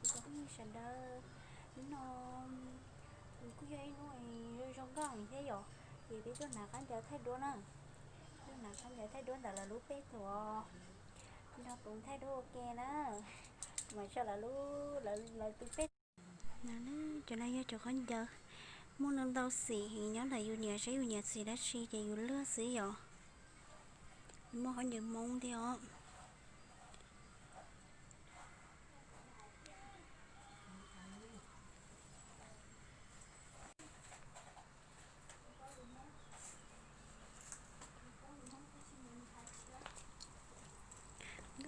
Cov phooj ywg sawv daws, hnub no kuj yog ib hnub zoo nkauj thiab yom, ces peb tuaj hnav khaub ncaws thaij duab na. Tuaj hnav khaub ncaws thaij duab ntawm lawv lub peb tug, nrog kuv thaij duab ua ke na. Mas tso lawv lub, lawv tus peb. Cov no yog cov khaub ncaws, muaj ntau ntau xim heev, nyob ntawm yus nyiam saib yus nyiam xim dab tsi ces yus luag xwb yom. Muaj khaub ncaws Hmoob thiab os.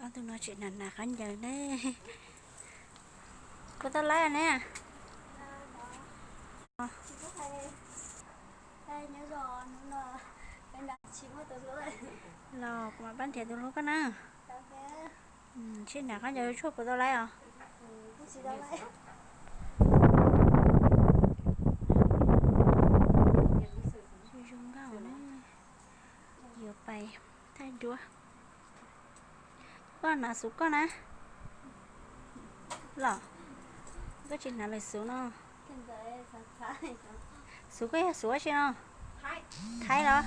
Ob tug no tseem hnav hnav khaub ncaws ne. Puas tau laib ne? Los kuv mam pab nrhiav tus hlub koj na. Sib hnav khaub ncaws tshuaj puas tau laib os? Zoo nkauj na, yuav pais thaij duab. Koj hnav xuv koj na. Los, koj tsis hnav lawm xuv no. Xuv koj yog xuv dab tsi no? Thaib los?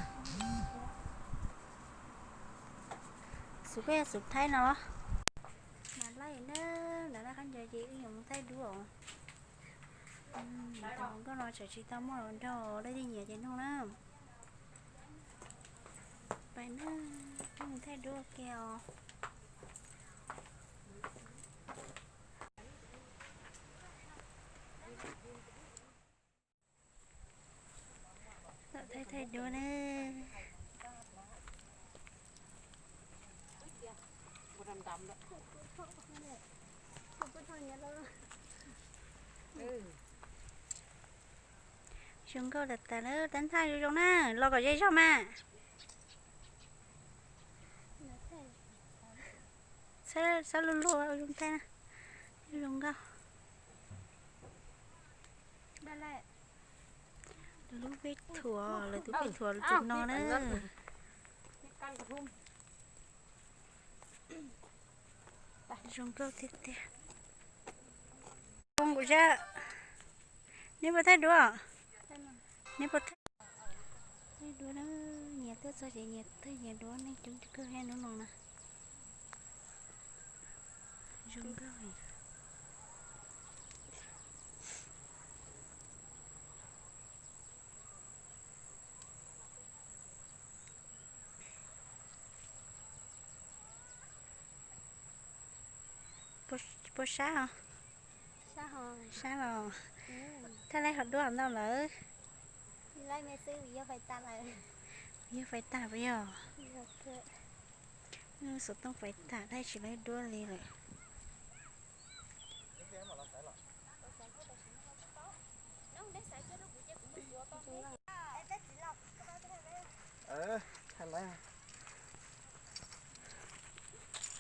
Xuv koj yog xuv Thaib no los? Mas laij na, ntawm laj khaub ncaws ces wb yuav mus thaij duab os. Tus hluas nkauj no tseem tsis tau muaj los nrog leej twg nyiam ces nug na. Pais na, wb mus thaij duab ua ke os. Thaij thaij duab ne. Zoo nkauj tas tas na, tab thaij zoo zoo na, los kom ze zog mas. Txhob luag luag ua zoo thaij na, zoo nkauj. Lub peb thuam, lawv tus peb thuam tus no na. Zoo nkauj tiag tiag. Zoo kuv sab. Neb puas thaij duab? Neb puas thaij? Thaij duab na, nyias tuaj txog ces nyias thaij nyias duab, neeg coob kawg thiab hnub no na. Zoo nkauj. Puas sab os? Sab los? Thaij laij hov duab ntau lawm. Yog fais tag puas yog? Xov tooj fais tag thaij tsis laib duab li lawm.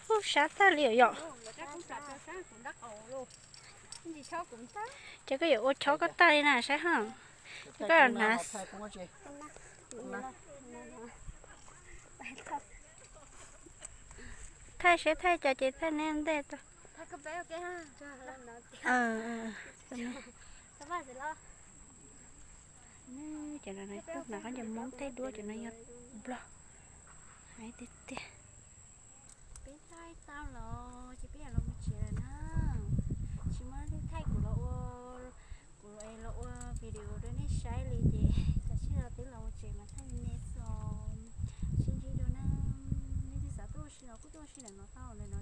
Ub, sab tag li yom. Ces koj yuav ua chob koj tag li na saib ho. Ces koj yuav hnav. Thaij seb thaij cas ces thaij neb ntej tau. Cov no tuaj hnav khaub ncaws Hmoob thaij duab, cov no yog Nplog. Hais tiag tiag. Peb thaij tau los ces peb yuav los mus tsev lawm na. Tsis muaj leej twg thaij kuv los ua, kuv los ua video rau nej saib li ces tam sim no twb los mus tsev mas thaij me xo. Sib ntsib dua na, nej twb xav tuaj ua si los kuj tuaj ua si ntawm no tau lawm.